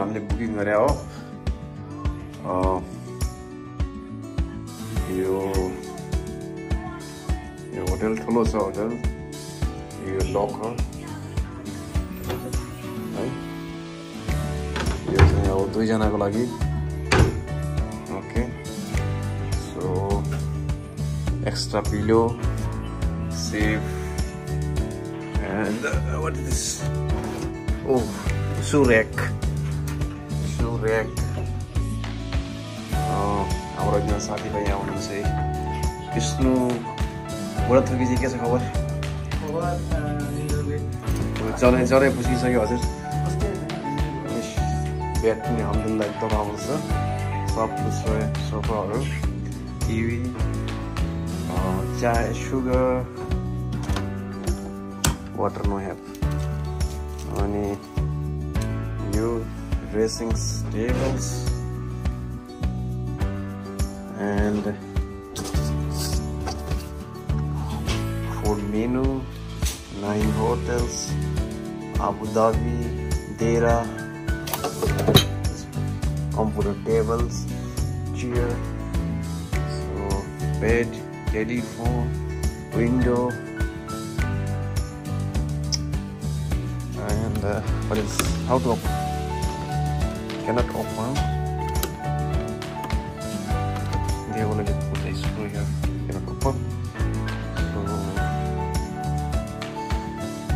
हामीले बुकिङ गरे हो यो होटल ठुलो छ होटल यो लकर है यो चाहिँ अब 2 जनाको लागि okay so extra pillow safe and what is this oh shoe rack हाम्रो एकजना साथीभाइ आउनुहुन्छ है विष्णु बुढा थुर्कीजी के छ खबर जरै पुसिसक्यो हजुर बेड पनि अल्हम्दुलिल्लाह एकदम राम्रो छ सब कुछ छ सोफाहरू टिभी चाय सुगर वाटर नो हेल्प अनि यो dressing tables and food menu 9 hotels Abu Dhabi Deira computer tables chair so bed telephone window and what is how to open cannot open they already put a screw here cannot open so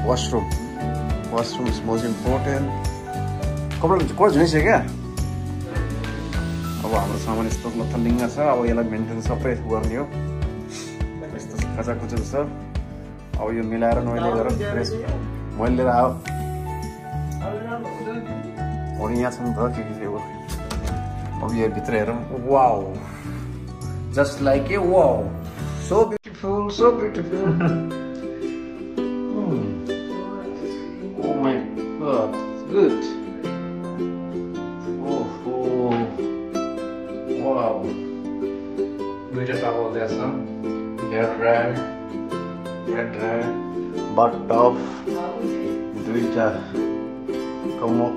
washroom is most important कपडा code झुनिसक्यो क्या अब हाम्रो सामान यस्तो लथलिङ्ग छ अब यसलाई maintain सबै गर्ने हो यस्तो खचाखुचु छ अब यो मिलाएर मैले गरेर फ्रेस मैले लिएर आऊ अनि यहाँ छ नि त के हो अब यो भित्र हेरौँ wow just like a wow so beautiful oh my god good oh wow duita towel there some hair dryer bath tub duita como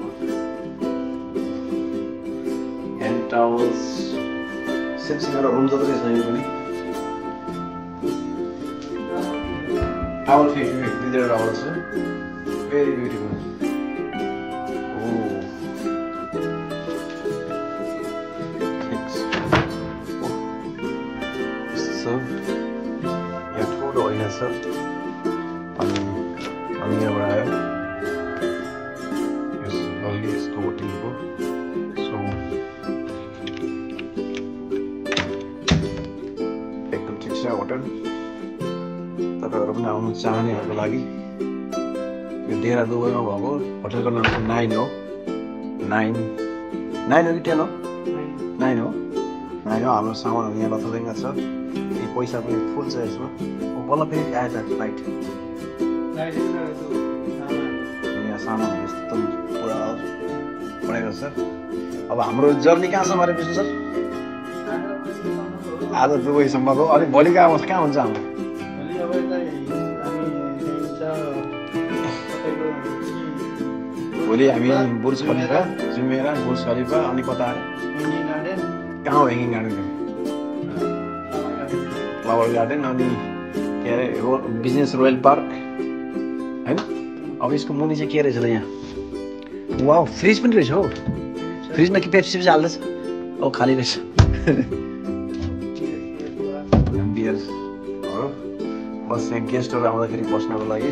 hand towels same मेरो रुम जस्तो रहेछ यो पनि टावल फेरि 2 टावल छ भेरी ब्युटिफुल यहाँ ठुलो ऐना छ अनि हामी यहाँबाट आयो यस्तो होटेलको होटल तपाईहरु पनि आउन चाहनेहरुको लागि यो डेरा दुबईमा भएको होटलको नाम चाहिँ 9 हो 9 हो कि 10 हो 9 हो हाम्रो सामानहरु यहाँ लथलिङ्ग छ यो पैसा पनि फुल छ यसमा बल्ल फेरि आएछ फ्लाइट यहाँ सामानहरु यस्तो पुरा परेको छ अब हाम्रो जर्नी कहाँसम्म रे विष्णु सर आज दुबईसम्मको अनि भोलि कहाँ हुन्छ हाम्रो भोलि हामी बुर्ज खलिफा जुमेरा बुर्ज खलिफा अनि कता कहाँ हो ह्याङ्गिङ गार्डन फ्लावर गार्डन अनि के अरे बिजनेस रोयल पार्क होइन अब यसको मुनि चाहिँ के रहेछ त यहाँ वाउ फ्रिज पनि रहेछ हौ फ्रिजमा कि पेप्सी हाल्दैछ औ खाली रहेछ बस यहाँ गेस्टहरू आउँदाखेरि बस्नको लागि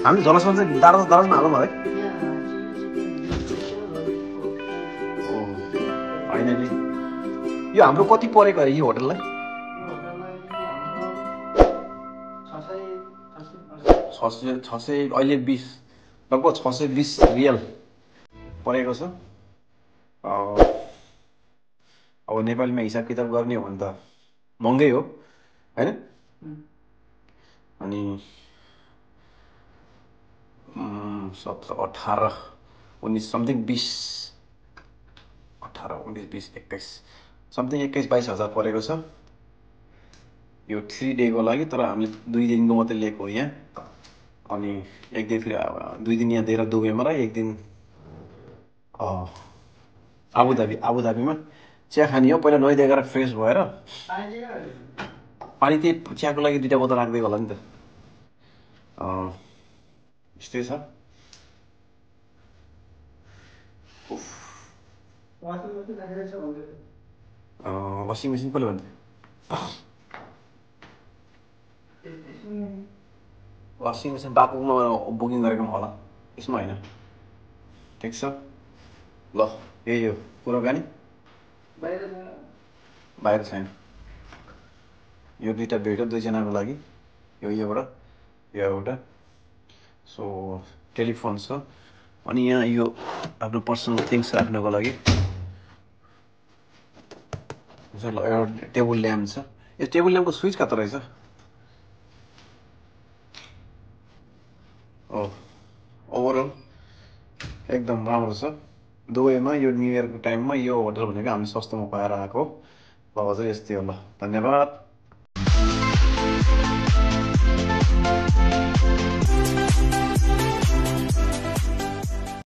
हामी झलसमा चाहिँ दराजमा हालौँ है होइन नि यो हाम्रो कति परेको अरे यो होटललाई 600 अहिले 20 लगभग 620 रियल परेको छ अब नेपालीमा हिसाब किताब गर्ने हो भने त महँगै हो हैन अनि 17 18 19 समथिङ 20 18 19 20 21 समथिङ 21 22 हजार परेको छ यो 3 डे को लागि तर हामीले 2 दिनको मात्रै लिएको हो यहाँ अनि एक दिन फेरि 2 दिन यहाँ दिएर दुबईमा र एक दिन अँ, आबुधाबीमा चिया खाने हो पहिला नुहाइदिएर गएर फ्रेस भएर पानी त्यही चियाको लागि 2टा बोतल राख्दै होला नि त यस्तै छ वासिङ मेसिन कसले भन्थ्यो वासिङ मेसिन बापुकोमा बुकिङ गरेको होला यसमा होइन ठिक छ ल यही हो कुराकानी बाहिर छैन यो 2टा बेड हो 2जनाको लागि यो एउटा सो टेलिफोन छ अनि यहाँ यो आफ्नो पर्सनल थिङ्स राख्नको लागि एउटा टेबल ल्याम्प छ यो टेबल ल्याम्पको स्विच कता रहेछ ओभरअल एकदम राम्रो छ दुबईमा यो न्यु इयरको टाइममा यो होटल भनेको हामी सस्तोमा पाएर आएको ल हजुर यस्तै हो ल धन्यवाद